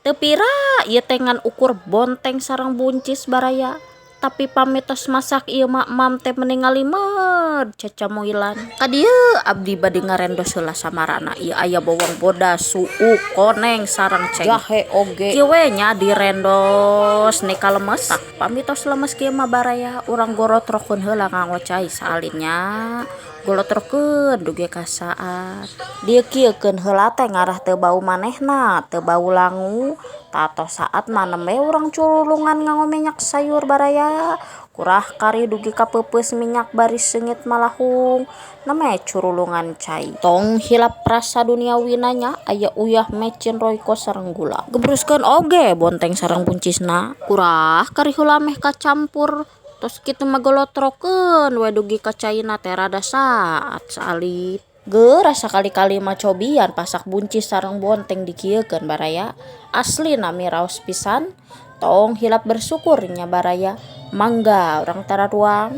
Teu pira ieu teh ngan ukur bonteng sareng buncis, baraya. Tapi pami tos masak ieu mah emam teh meni ngalimed cacamuilan. Ka dieu abdi bade ngarendos heula samarana. Ieu aya bawang bodas, suuk, koneng sareng cengek. Jahe oge. Kieu we nya direndos nepi ka lemes. Tah, pami tos lemes kieu mah, baraya, urang gorotrokeun heula nganggo cai saalit nya. Golotrokeun dugi ka saat dikieukeun heula teh ngarah teu bau manehna, teu bau langu. Tah, tos saat mah nembe urang curulungan nganggo minyak sayur, baraya. Kurah karih dugi ka peupeus minyak bari seungit malahung, nembe curulungan cai. Tong hilap rasa duniawina nya, aya uyah, mecin, royco sareng gula. Gebruskeun oge bonteng sareng buncisna. Kurah karih heula meh kacampur. Tos kitu mah golotrokeun we dugi ka caina teh rada saat saalit. Geura sakali-kali mah cobian pasak buncis sareng bonteng dikieukeun, baraya. Aslina miraos pisan. Tong hilap bersyukur nya, baraya. Mangga urang tararuang.